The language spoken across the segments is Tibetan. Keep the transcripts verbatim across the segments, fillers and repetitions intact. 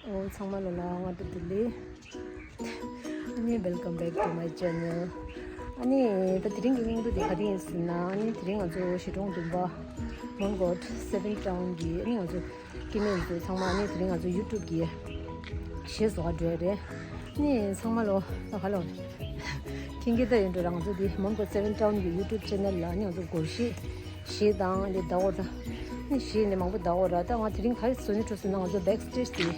ཨོ། ཚང་མ་ལོ་ལ་སྔ་དྲོ་བདེ་ལེགས། ཨ་ནི། Welcome back to my channel. ཨ་ནི། ད་དེ་རིང་གི་སྙིང་བསྡུས་དེ་ག་རེ་ཡིན་ཟེར་ན། ཨ་ནི་དེ་རིང་ང་ཚོ་གཞིས་གྲོང་བདུན་པ། Mongkot Seven Town གི། ཨ་ནི་ང་ཚོ་སྐྱེ་དམན་ཚོ་ཚང་མ། ཨ་ནི་དེ་རིང་ང་ཚོ་YouTube གི་གཞས་བཟོ་ག་འགྲོ་ཡ་རེད། ཨ་ནི་ཚང་མ་ལོ་ད་ག་ལོ། ཁྱེད་ཀྱིས་ད་ཡིན་འགྲོ་ར། ང་ཚོ་དེ་Mongkot Seven Town གི་YouTube channel ལ། ཨ་ནི་ང་ཚོ་སྒོར་གཞས། གཞས་དང་དེ་ཟླ་བོ་ར། ཨ་ནི་གཞས་ནི་མང་པོ་ཟླ་བོ་ར། ད་ང་དེ་རིང་ག་རེ་བཟོ་ནི་འགྲོ་ཟེར་ན། ང་ཚོ་backstage དེ་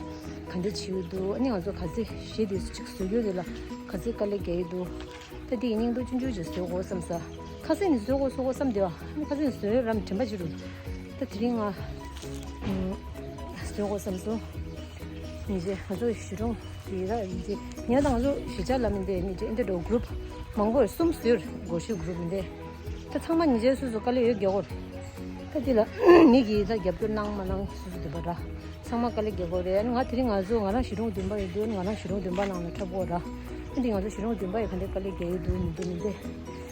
ག་འདྲ་བྱེད་ཀྱི་འདུག་ཨ་ནི་ང་ཚོ་ག་ཚོད་གཞས་དེ་ཚོ་གཅིག་བཟོ་རྒྱུ་དེ་ལ་ག་ཚོད་དཀའ་ལས་རྒྱག་གི་འདུག་ད་དེ་ཡི་སྙིང་སྟོབས་ཆུང་ཆུང་ཅིག་བཟོ་དགོས་བསམ་ས། ཁ་སང་ནས་བཟོ་དགོས་བཟོ་དགོས་བསམ་བསྡད་པ། ཨ་ནི་ཁ་སང་ནས་བཟོ་རམ་དྲན་པ་ཅིག་རུ། ད་དེ་རིང་ང་ཨ་བཟོ་དགོས་བསམ་སོང་། ཉེ་ཆར་ང་ཚོ་གཞིས་གྲོང་དེ་ར་ཡིན་གྱི། ཉེ་ད་ང་ཚོ་གཞིས་ཆགས་ལ་མིན་ཏེ། ཉེ་ཆར་ཨེ་འདྲ་འགྲོ་group མང་པོ་གསུམ་བཟོས་རེད། སྒོར་གཞས་group མིན་ཏེ། ད་ཚང་མ་ཉེ་ཆར་སོ་སོ་དཀའ་ལས་ཡོད་རྒྱག་གོ་རེད། ད་དེ་ལ་མི་གིས་ད་རྒྱབ་སྐྱོར་གནང་མ་གནང་སོ་སོ་དེ་པ་ར། ཚང་མ་དཀའ་ལས་རྒྱག་གོ་རེད། ཨ་ནི་ང་དེ་རིང་ང་ཚོ་ང་རང་གཞིས་གྲོང་བདུན་པ་ཡོད་དུས། ང་རང་གཞིས་གྲོང་བདུན་པ་ནང་ལ་འཁྲབ་གོ་ར། ཨ་ནི་ང་ཚོ་གཞིས་གྲོང་བདུན་པ་ཡི་ག་འདྲ་དཀའ་ལས་རྒྱག་ཡོད་དུས་མི་འདུག་མིན་ཏེ།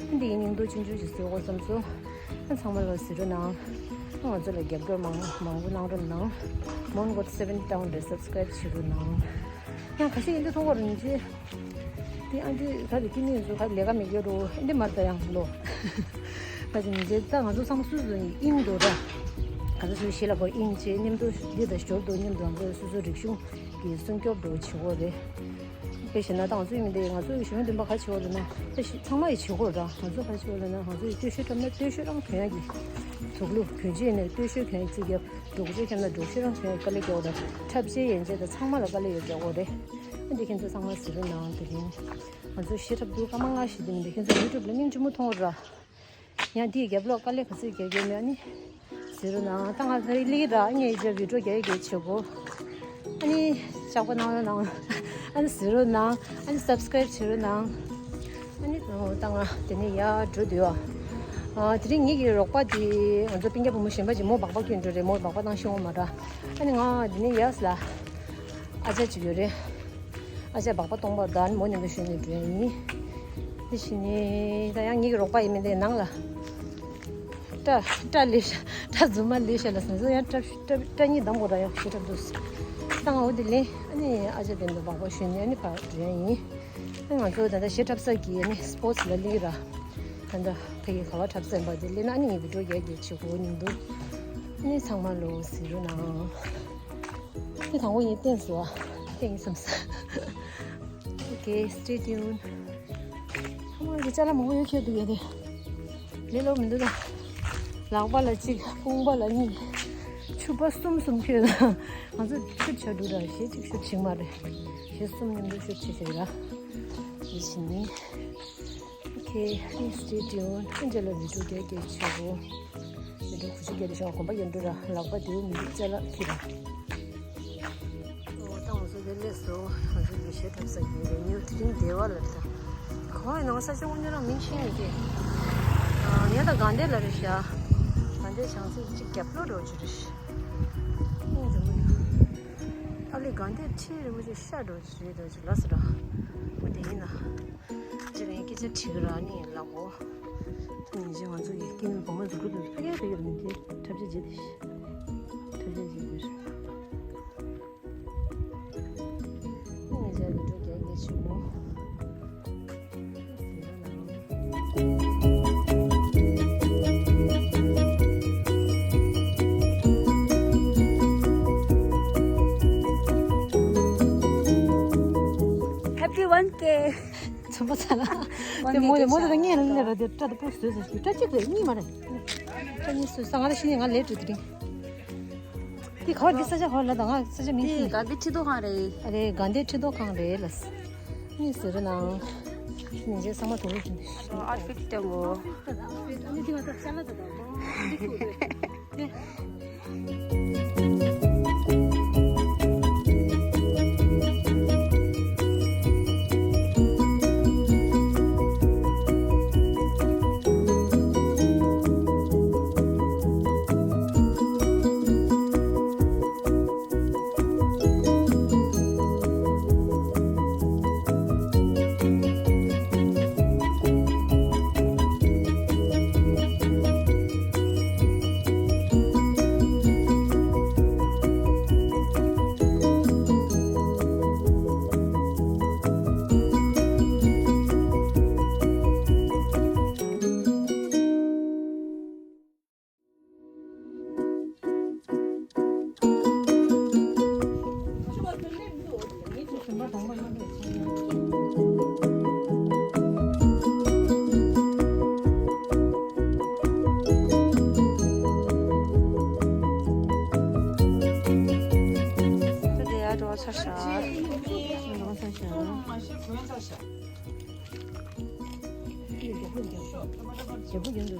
ཨ་ནི་དེ་ཡི་སྙིང་སྟོབས་ཆུང་ཆུང་ཞིག་བཟོ་དགོས་བསམ་སོང་། ཨ་ཚང་མ་ལ་གཟིགས་རོགས་གནང་། ཨ་ང་ཚོ་ལ་རྒྱབ་སྐྱོར་མང་མང་པོ་གནང་རོགས་གནང་། Mongkot Seven Town དེ་subscribe བྱེད་རོགས་གནང་། ཡང་ཁ་ཤས་ཡིན་དུས་མཐོང་བ་རུ་ཉིན་བྱེད། དེ་ཨ་འདྲས་ག་རེ་སྐྱེ་དམན་ཚོ་ག་ལས་ཀ་མེད་རྒྱུ་རུ་ཨེ་འདྲས་མར་ད་ཡང་ལོ། ཁ་ཅིག་ཉིན་བྱེད། ད་ང་ཚོ་ཚང་མ་སུ་སུ་ཡིན་དུ་ར། ང་ཚོ་སུ་ཞིག་ལ་གོ་ཨིན་ཅེ་མཉམ་དུ་འདི་དང་ཞོར་དུ་མཉམ་དུ་ང་ཚོ་སོ་སོའི་རིག་གཞུང་གི་སྲུང་སྐྱོབ་འགྲོ་བྱེད་དགོས་རེད། དཔེ་བཞག་ན་ད་ང་ཚོ་ཡིན་མིན་དེ། ང་ཚོ་ཡི་གཞོན་ནུ་སྟོན་པ་ག་བྱེད་དགོས་རེད་ན། ད་ཞི་ཚང་མ་ཡི་བྱེད་དགོས་ར། ང་ཚོ་ག་བྱེད་དགོས་རེད་ན། ང་ཚོ་ཡི་སྟོད་གཞས་འཁྲབ་ན་སྟོད་གཞས་རང་གྱོན་ཡག་གི་དུག་ལུ་གྱོན་ཆས་ནས་སྟོད་གཞས་གྱོན་ཡག་རྩིས་རྒྱབ། སྒྲོག་གཞས་འཁྲབ་ན་སྒྲོག་གཞས་རང་གྱོན་ཡག་དཀའ་ལས་རྒྱག་དགོས་རེད། འཁྲབ་ཆས་ཡན་ཆད་ད་ཚང་མ་ལ་དཀའ་ལས་ཡོད་རྒྱག་དགོས་རེད། ཨ་འདི་ཁྱེད་ཚོ་ཚང་མ་གཟིགས་རོགས་གནང་། དེ་རིང་ང་ཚོ་གཞས་འཁྲབ་དུས་སྐར་མ་ལྔ་བཞི་དེ་མིན་དེ་ཁྱེད་ཚོ་YouTube ལ་སྙིང་རྗེ་མོ་མཐོང་ར། ཡང་འདིའི་རྒྱབ་ལོགས་དཀའ་ལས་ག་ཚོད་རྒྱག་རྒྱུ་མེད། ཨ་ནི་གཟིགས་རོགས་གནང་། ད་ང་ཚོ་ལི་ར་ཨ་ནི་ཡི་ཇ་video རྒྱག་ཡི་གེ་བྱེད་གོ། ཨ་ནི་ལྕགས་པོ་གནང་རོགས་གནང་། ཨ་ནི་གཟིགས་རོགས་གནང་། ཨ་ནི་subscribe བྱེད་རོགས་གནང་། ཨ་ནི་ད་ང་དེ་ནས་ཡར་འགྲོ་དུས་ཨ། དེ་རིང་ངེད་ཀྱི་རོགས་པ་དེ་ང་ཚོ་སྤུན་ཀྱག་བུ་མོ་གཞན་པ་ཅིག་མོ་སྦག་སྦག་སྐྱོན་འགྲོ་རེད། མོ་སྦག་སྦག་བཏང་ཤེས་འོང་མ་ར། ཨ་ནི་ང་དེ་ནས་ཡར་ལ་ཨ་ཅག་ཅིག་ཡོད་རེད། ཨ་ཅག་སྦག་སྦག་གཏོང་བར་ད་ནི་མོ་མཉམ་དུ་ཞོན་ནས་འགྲོ་ཡ་ཡིན། དེ་བཞིན་ནི་ད་ཡང་ངེད་ཀྱི་རོགས་པ་ཡིན་མིན་དེ་ནང་ལ། སྐྲ་སྐྲ་ལས་ཤ་སྐྲ་རྫུན་མ་ལས་ཤ་ལ་སོང་ཙང་ཡང་སྐྲ་སྐྲ་སྐྲ་གཉིས་བསྡམས་དགོས་ར། ཡང་ཞེ་དྲག་འདུག་ད་ང་འོ་དེ་ལས་ཨ་ནི་ཨ་ཅག་དེ་འདུག་སྦག་སྦག་ཞོན་ནས་ཨ་ནི་ཕར་འགྲོ་ཡ་ཡིན། ཨ་ང་ཚོ་ད་ལྟ་གཞས་འཁྲབ་ས་གི་ཨ་ནི་སྤོ་ཊི་ལ་སླེབས་ར། ད་ལྟ་ཕ་གི་ག་བ་འཁྲབ་ས་ཡིན་པ་དེ་སླེབས་ན་ཨ་ནི་ངས་video རྒྱག་རྒྱག་བྱེད་དགོས་ནི་འདུག་ཨ་ནི་ཚང་མ་ལོ་གཟིགས་རོགས་གནང་། དེ་དང་པོ་ཡིན་བསྟན་སོང་། བསྟན་ཡིན་བསམ་ས། Okay, stay tuned. ཁ་མང་གི་ཅ་ལག་མང་པོ་ཡོད་ཁྱེར་འདུག་ཡ་དེ། ལས་སླ་པོ་མི་འདུག་ད། ལག་པ་ལ་གཅིག་དཔུང་པ་ལ་གཉིས། ཕྱུ་པ་གསུམ་གསུམ་ཁྱེར་ད། ང་ཚོ་ཕྱུ་ཆ་འདུག་ད། གཞས་གཅིག་ཤོད་ཅིག་མ་རེད། གཞས་གསུམ་མཉམ་དུ་ཤོད་ཅིག་བྱེད་ར། དེ་བཞིན་ནི། Okay, please stay tuned. ཨ་ནི་རྗེས་ལ་video རྒྱག་རྒྱག་བྱེད་དགོས། མི་འགྲོ་གུ་ཅི་རྒྱག་རེ་བྱུང་གོམ་པ་ཡོད་འགྲོ་ར། ལག་པ་དེའུ་མི་འདུག་ཅ་ལག་ཁྱེར་ར། ཨོ་ད་ང་ཚོ་དེ་སླེབས་སོང་། ང་ཚོ་གཞས་འཁྲབ་ས་ཡིན་རེད། ཉིའུ་དེ་རིང་སྡེ་བ་ལ་རེད་ད། གོང་ཡི་ནང་ས་ཆ་དངོས་གནས་རང་མིང་ཤེས་མི་ཐུབ། ངས་ད་དགའ་ལྡན་ལ་རེད་ཤག་དགའ་ལྡན་བྱང་རྩེ་གཅིག་རྒྱབ་ལོགས་འགྲོ་རྒྱུ་རེད་ཤག་སྙིང་རྗེ་མོ་ཡོད། ཨ་ལེ་དགའ་ལྡན་ཁྲི་རིན་པོ་ཆེ་ཤག་འགྲོ་རྒྱུ་རེད་འགྲོ་རྒྱུ་ལ་ཟེར་ར། ཨོ་དེ་ཡིན་ན། ཅི་རེད་སྐད་ཆ་དྲིས་གི་ར་ནི་ལགས་གོ། ད་ཉིན་ཅིག་ང་ཚོ་ཡི་སྐྱེ་དམན་བུ་མོ་འཛུགས་སྐྲུན་དུ་ཕ་གིར་ཕ་གིར་མི་དེ་འཁྲབ་ཆ་བརྗེད་དེ་ཤི། འཁྲབ་ཆ་བརྗེད་དེ་རེད། ཉིན་ཅིག་གི་འགྲོ་རྒྱག་གི་ཆུ་མོ། Happy one K. ཚོན་པ་ཚ་ལ། དེ་མོ་དེ་མོ་དེ་ངས་ལ་ལ་ར་དེ་སྐྲ་དེ་པོ་བཟོས་ཟེར་ཞུ། སྐྲ་གཅིག་རེད་གཉིས་མ་རེད། སྐྲ་གཉིས་བཟོས་ས། ང་ལ་ཤི་ནས་ང་ལས་བྲིས་དེ་རིང་། དེ་ག་བ་འདི་ས་ཆ་ག་བ་ལ་ད་ང་ས་ཆ་མིང་ཤི། དེ་དགའ་ལྡན་ཁྲི་ཐོག་ཁང་རེད། ཨ་རེ་དགའ་ལྡན་ཁྲི་ཐོག་ཁང་རེད་ལ། གཉིས་ཟེར་རོ་ནང་། ཉིན་རྗེས་ཚང་མ་དུང་རུ་བྱུང་དེ་ཤི། ཨ་ཨ་ཕིག་ཏེ་ངོ་། ཨ་ནི་དེ་ང་ཚོ་ཤ་ལ་ད་ད་མ་འདི་ཁུག་རེད། དེ། འགྲོ་ཚར་ཤག་འགྲོ་ཚར་ཤག་གཉིས་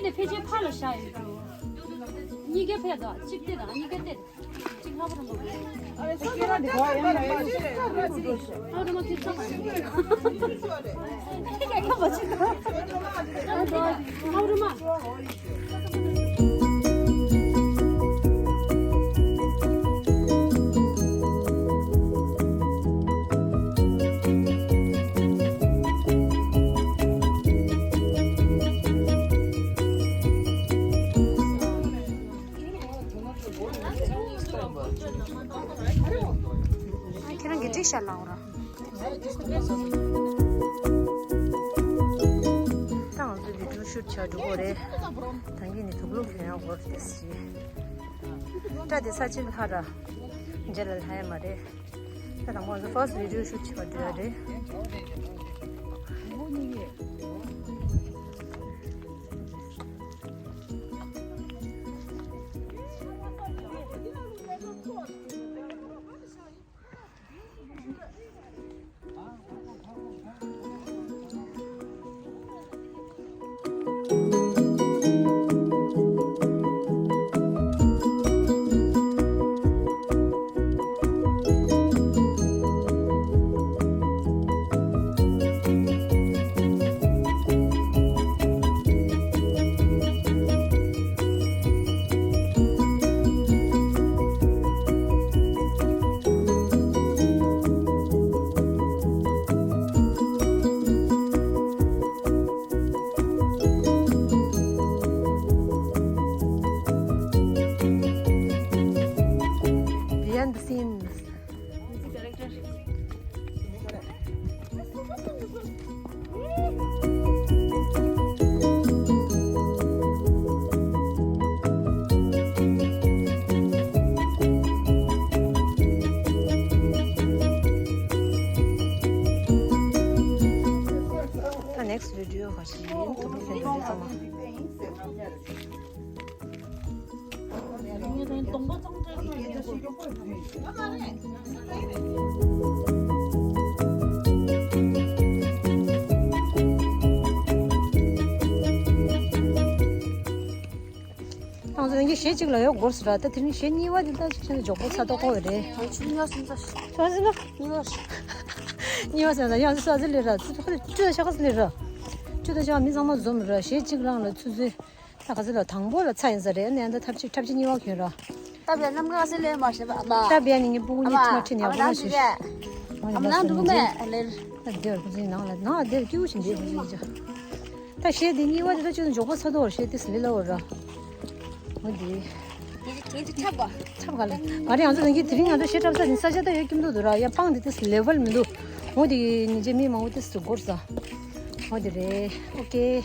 ནས་ཕལ་ཆེར་ཕར་ལ་བཞག་ཡོད། གཉིས་ཀ་ཕར་དང་གཅིག་དེ་དང་གཉིས་ཀ་དེ་དང་གཅིག་ལྷག་པ་རེད་མ། ཨ་རེ་མ་ཁྱོད་ཚོ། ཨ་རེ་མ། ཁྱེད་རང་གི་འགྲིག་ཤག་ལའོ་ར། ད་ང་ཚོ་བི་ཌིའོ་ཤུཊ་བྱ་འགྲོ་གི་རེད། ད་གིན་ནི་དུག་ལོག་གྱོན་ཡག་འོར་ཏེ་སི། སྐྲ་དེ་ས་ཆེན་ལྷ་ར། རྗེས་ལ་ལྷ་ཡ་མ་རེད། ད་དང་པོ་ང་ཚོ་ཕར་སི་བི་ཌིའོ་ཤུཊ་བྱེད་པར་འགྲོ་ཡ་རེད། Behind the scenes. Music director. ད་next video ག་ཞིག་ཡིན། ད་ང་ཚོ་གཞས་གཅིག་ལ་ཡོད་དགོས་ཟེར་ར། ད་དེ་རིང་གཞས་གཉིས་པ་དེ་ད་ཅིག་བྱས་ན་མགྱོགས་པོ་ཚར་དོ་ཁོ་བ་རེད། ད་ཆུ་ཉག་སུམ་ཚ། ཚོ་ཟིན་ན། གཉིས་པ། གཉིས་པ་ཟེར་ན་ཡང་ས་ཟི་ལེ་ར། ཚུ་ཚོ་ཁ་ལ་ཆུ་ད་ཤ་ཁ་ཟི་ལེ་ར། ཆུ་ད་ཤ་མི་ཚང་མ་འཛོམས་ར། གཞས་གཅིག་རང་ལ་ཚུ་ཚོའི། ད་ག་ཚོད་ལ་དང་པོ་ལ་ཚ་ཡིན་ས་རེད། ནས་ད་ཐབས་ཅིག་ཐབས་ཅིག་གཉིས་པ་གྱོན་ར། ད་བས་ནམ་ག་སེ་ལེ་མ་ཤེས་པ་ཨ་མ། ད་བས་ནི་ངའི་སྤུ་གུ་གཉིས་ཐུག་མ་ཁྲིད་ནས་ཨ་མ་ཨ་མ་ན་ཞིག་ཨ་མ་ན་འགྲོ་གི་མེད་ལེར། ད་དེར་ཁོ་ཚོའི་ནང་ལ་ནང་དེར་སྐྱིད་པོ་ཞིག་འདུག་ཁོ་ཚོའི་ཅག་ད་གཞས་འདི་གཉིས་པ་དེ་ད་ཅུང་མགྱོགས་པོ་ཚ་དོ་བར་གཞས་ཏིས་ལི་ལ་བར་ར། འོ་འདི། ཁྱེད་ཁྱེད་ཁྱེད་ཁྱབ་པ། ཁྱབ་ག་ལ། ང་རེ་ང་ཚོ་ནང་གི་དེ་རིང་ང་ཚོ་གཞས་འཁྲབ་ས་ནི་ས་ཆ་ད་ཡོད་ཀྱི་མི་འདུག་དུ་ར། ཡ་པང་འདི་ཏིས་ལེ་ཝལ་མི་འདུག་འོ་འདི་ཉིན་རྗེས་མི་མང་པོ་ཏིས་སུ་འགོར་ས། འོ་འདི་རེད། Okay.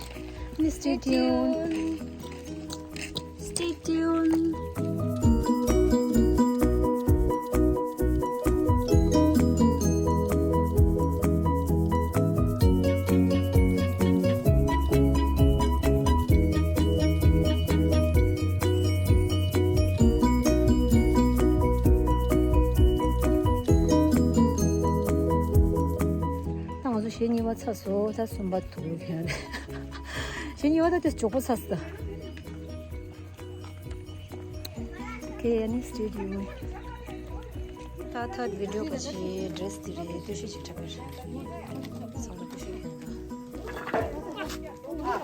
Please stay tuned. Stay tuned. ད་ང་ཚོ་གཞས་གཉིས་པ་ཚར་སོང་། ད་གསུམ་པ་དུག་ལོག་གྱོན། གཞས་གཉིས་པ་ད་དེ་མགྱོགས་པོ་ཚར་སོང་། Okay, any stay tuned. ད་third video ག་ཅི་ཌི་རེ་སི་དེ་རེད། ཏུ་ཤི་ཅིག་འཁྲབ་པ་རེད། ཚང་མ་ཏུ་ཤི་གྱོན་དང་།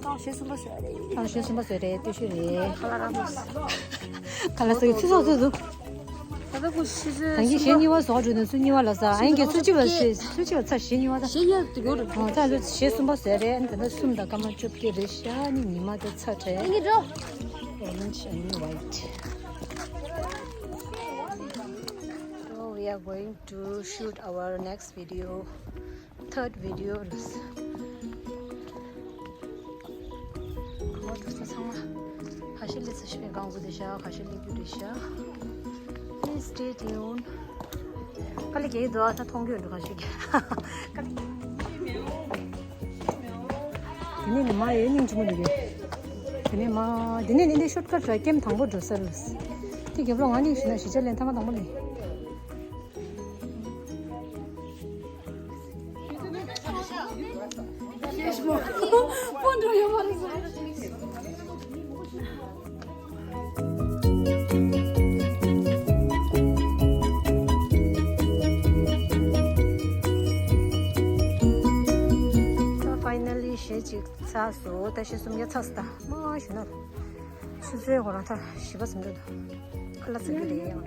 ཨང་གཞས་གསུམ་པ་བཟོས་རེད། ཨང་གཞས་གསུམ་པ་བཟོས་རེད། ཏུ་ཤི་རེད། ཁ་ལག་རག་མ་སོང་། ཁ་ལག་ཟ་གི་ཚུར་སོང་ཚུར་སོང་། ད་ལྟ་ཁོ་ཤི་ཟོས། ད་གིན་གཞས་གཉིས་པ་བཟོ་འགྲོ་ནས་ཚུར་གཉིས་པ་ལ་ཟ། ཨ་ཡིན་གྱི་ཚུར་གཅིག་པ་ཟ། ཚུར་གཅིག་པ་ཚར། གཞས་གཉིས་པ་ད། གཞས་གཉིས་པ་དེ་ཡོད་རེད། ཨོ་ད་ལོ་གཞས་གསུམ་པ་བཟོས་རེད། ད་ལྟ་གསུམ་དང་སྐར་མ་བཅོ་བརྒྱད་རེད་ཤག་ནི་ཉི་མ་དེ་ཚ་དྲགས། ཨ་ཡིན་འགྲོ། Orange and white. So we are going to shoot our next video. Third video ལ། ཁ་བ་འགྲོ་ས་ཚང་མ་ཁ་ཤས་སླེབས་ཚར་ཤག་གང་དགོས་དེ་ཤག་ཁ་ཤས་སླེབས་རྒྱུ་རེད་ཤག Please stay tuned. དཀའ་ལས་རྒྱག་གི་འདུག་ཨ་ད་མཐོང་རྒྱུ་འགྲོ་ཁ་ཤས་ཀྱི། དཀའ་ལས། དེ་ནས་ནི་མ་ཡོད་སྙིང་རྗེ་མོ་འདུག་གི། དེ་ནས་མ་དེ་ནས་ནི་འདི་ཤོར་ཀ་ཊི་ར་ཀེམ་དང་པོ་འགྲོ་ས་རུ། དེ་རྒྱབ་ལོགས་ང་ནི་ཞིག་ན་གཞིས་ཆགས་ལེན་ཐ་མ་དང་པོ་ལེན། ཕའི་ནལ་ལི་གཞས་གཅིག་ཚར་སོང་། ད་གཞས་གསུམ་བརྒྱ་ཚར་སོང་། ད་མ་ཞུ་ན་ཆུ་ཚོད་ཁོ་རང་ད་བཞི་པ་ཟིན་འགྲོ་འདུག་ཁ་ལག་ཟ་རྒྱུ་རེད། ཡང་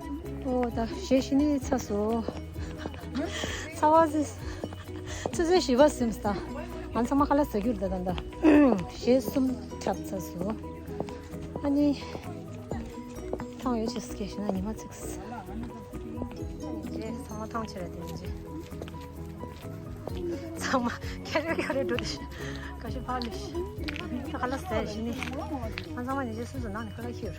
ཨོ་ད་གཞས་གཞི་ནས་ཚར་སོང་། ཚར་བ་ཟིན། ཆུ་ཚོད་བཞི་པ་ཟིན་སོང་། ང་ཚང་མ་ཁ་ལག་ཟ་རྒྱུ་རེད། ད་ད་ད་གཞས་གསུམ་འཁྲབ་ཚར་སོང་། ཨ་ནི་ཐང་ཡོད་ཅེས་སྐད་བཤད་ན་ཉི་མ་ཚིགས། ཚང་མ་ཐང་ཆད་ར་དེ་ཚང་མ་ཁྱེར་རེ་ཁྱེར་རེ་འགྲོ་དེ་ཤི། ག་ཤི་ཕ་ལི་ཤི། ད་ཁ་ལག་ཟས་ཤི་ནི། ང་ཚང་མ་ཉི་ཤུ་སུམ་ཅུ་ནང་ནས་ཁ་ལག་ཁྱེར།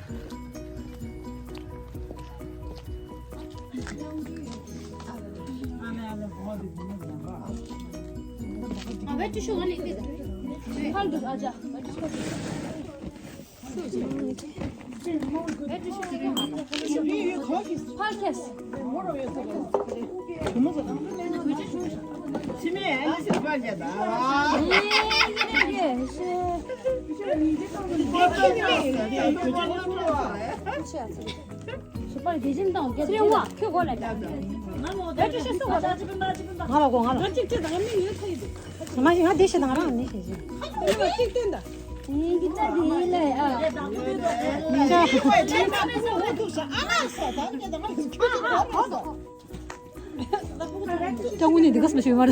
ང་ལ་གོ་ང་ལ། མ་ང་དེ་ཤི་དང་རང་ནི་ཤི་ཤི། ཀྲང་གུ་ནི་འདི་ག་སྨ་ཤི་མར་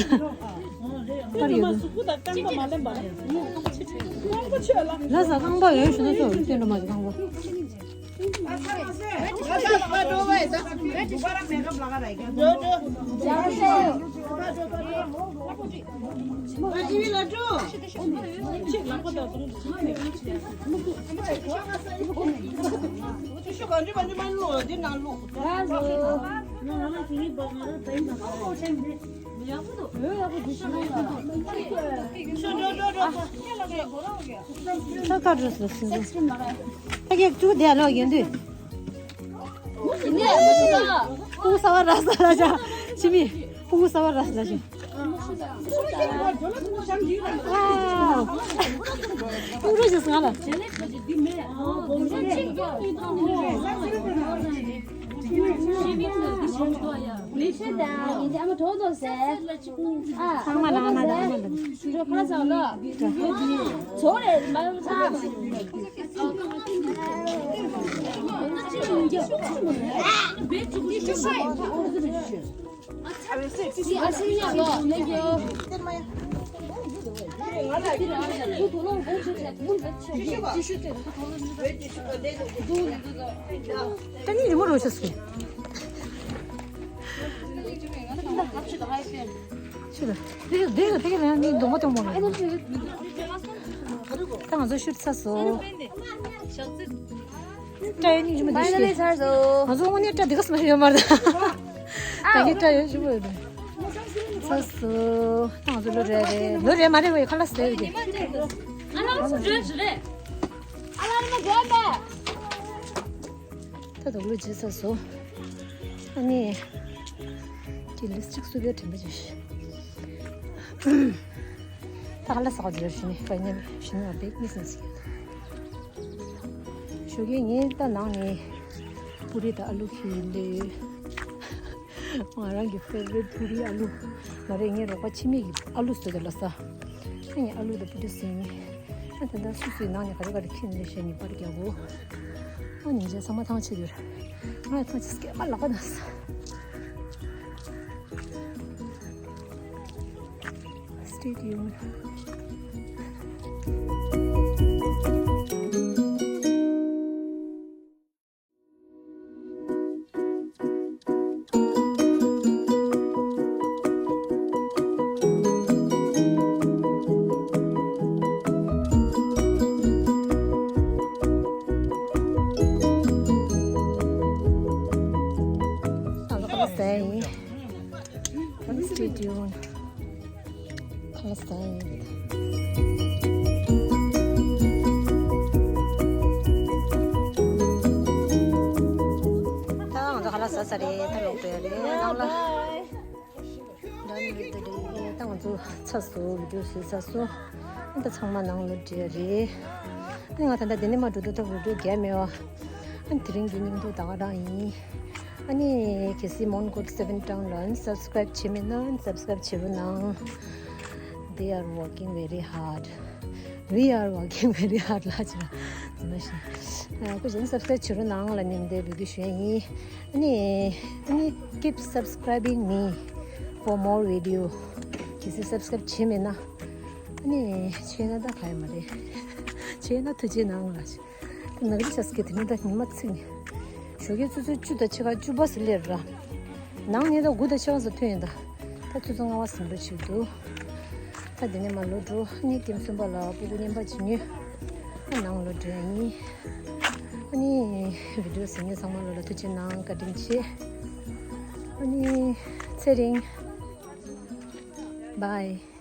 པར་ཡོད། ལ་ས་རྐང་པ་ཡོད་ཞུ་ན་ཚོ་བསྟན་འགྲོ་མ་ཞིག་རྐང་པ། ད་ག་འགྲོ་སོང་ཟིན་འདུག་ད་གེགས་བཅུག་དེ་ལོག་ཡོང་དུས། ཕུ་གུ་གསར་པ་རག་སོང་ལབ་བྱ། ཕྱི་མི་ཕུ་གུ་གསར་པ་རག་སོང་ལབ་བྱ། ཨ། ཕུ་གུ་རོ་བྱས་སོང་ང་ལ། ཚང་མ་ལ་ཨ་མ་དང་ཨ་མ་དང་། ད་ནི་རི་མོ་རོ་ཆོས་སི། ཆུ་ད། དེ་དེ་དེ་ག་ནི་འདོང་མ་འདོང་མ་རེད། ད་ང་ཚོ་ཤུར་ཚ་སོང་། སྐྲ་ཡོད་ནི་ཞུ་མ་དེ་ཤི། ང་ཚོ་དངོས་གནས་སྐྲ་དེ་ག་སུ་མ་ཡོད་མ་རེད། ད་ངའི་སྐྲ་ཡོད་ཞུ་མ་ཡོད། ཚ་སོང་། ད་ང་ཚོ་ལོ་རེ་རེ་ལོ་རེ་མ་རེ་བའི་ཁ་ལག་ཟས་ཡོད་དེ། ད་དུང་ལོ་རྗེས་ཚ་སོང་། ཨ་ནི། ཅི་ལིས་ཅིག་སུ་བེ་དྲན་པ་ཅིག་ད་ག་ལ་ས་ག་ཟེར་ཞུ་ནི་ཕ་ཉམས་ཞུ་ནི་བ་བེག་མི་སེམས་སི། ཞོགས་ཀས་ངས་ད་ནང་ནས་པུ་རི་དང་ཨ་ལུ་ཁྱེར་ཡིན་ལེ། ང་རང་གི་ཕེ་ཝ་རེཊ་པུ་རི་ཨ་ལུ། མ་རེད་ངའི་རོགས་པ་ཕྱི་མི་གི་ཨ་ལུ་བཟོས་ཏེ་ལ་ས། ཨ་ནི་ཨ་ལུ་དང་པུ་རི་ཟིན། ཨ་ད་ལྟ་སུ་སུའི་ནང་ནས་ག་རེ་ག་རེ་ཁྱེར་ནས་བཤད་ནས་པར་རྒྱག་གོ། ཨ་ནི་རྗེས་ཚང་མ་ཐང་ཆད་ཡོད། ང་ཐང་ཆད་སྐད་མ་ལག་པ་ན་ས། Stay tuned. Stay tuned. ཁ་ལག་ཟ་ཡིན། ས་རེད། ད་ལོག་འགྲོ་ཡ་རེད་ནང་ལ། Done with the day. ད་ང་ཚོ་ཚར་སོང་། བི་ཌིའོ་བཟོས་ཚར་སོང་། ད་ཚང་མ་ནང་ལོག་འགྲོ་ཡ་རེད། ཨ་ནི་ང་ད་ལྟ་འདི་ནས་མར་འགྲོ་དུས་ད་བི་ཌིའོ་རྒྱག་མེད་པ། ཨ་ནི་དེ་རིང་གི་སྙིང་སྡུག་ད་ག་རང་ཡིན། ཨ་ནི་གལ་སྲིད་མོན་གྷོ་སེ་ཝེན་ཊའུན་ལ་ཨ་ནི་སབ་སི་ཀ་རའིབ་བྱས་མེད་ན་ཨ་ནི་སབ་སི་ཀ་རའིབ་བྱེད་རོགས་གནང་། They are working very hard. We are working very hard ལ་ཅི་ལ་ཟེར་ན་ཤེས། ཨ་ཁོ་གཞན་སབ་སི་ཀ་རའིབ་བྱེད་རོགས་གནང་ལ་ནི་འདི་འབོད་སྐུལ་ཞུ་ཡ་ཡིན། ཨ་ནི་ཨ་ནི་keep subscribing me for more video. གལ་སྲིད་སབ་སི་ཀ་རའིབ་བྱས་མེད་ན། ཨ་ནི་བྱས་ན་ད་ག་ཡ་མ་རེད། བྱས་ན་ཐུགས་རྗེ་གནང་ལ་ཅི། ནག་རི་ཆ་སི་ཀེ་དེ་ནི་ད་ཉི་མ་ཚིག་ནས། ཞོགས་ཀས་ཆུ་ཚོད་བཅུ་དང་ཕྱེད་ཀ་བཅུ་པ་ཟིན་ལེར་ར། ནང་ནས་ད་དགུ་དང་ཕྱེད་ཀ་ཙམ་ཐོན་ཡིན་ད། ད་ཆུ་ཚོད་ལྔ་པ་ཟིན་འགྲོ་ཆེད་དུ། ད་འདི་ནས་མར་ལོག་འགྲོ། ཨ་ནི་ཀེམ་གསུམ་པ་ལ་སྤུ་གུ་བརྙན་པར་བྱེད་ཉོས། ཨ་ནང་ལོག་འགྲོ་ཡ་ཡིན། ཨ་ནི་བི་ཌིའོ་གཟིགས་མཁན་ཚང་མ་ལོ་ལ་ཐུགས་རྗེ་གནང་། བཀའ་དྲིན་ཆེ། ཨ་ནི་ཚེ་རིང་། Bye.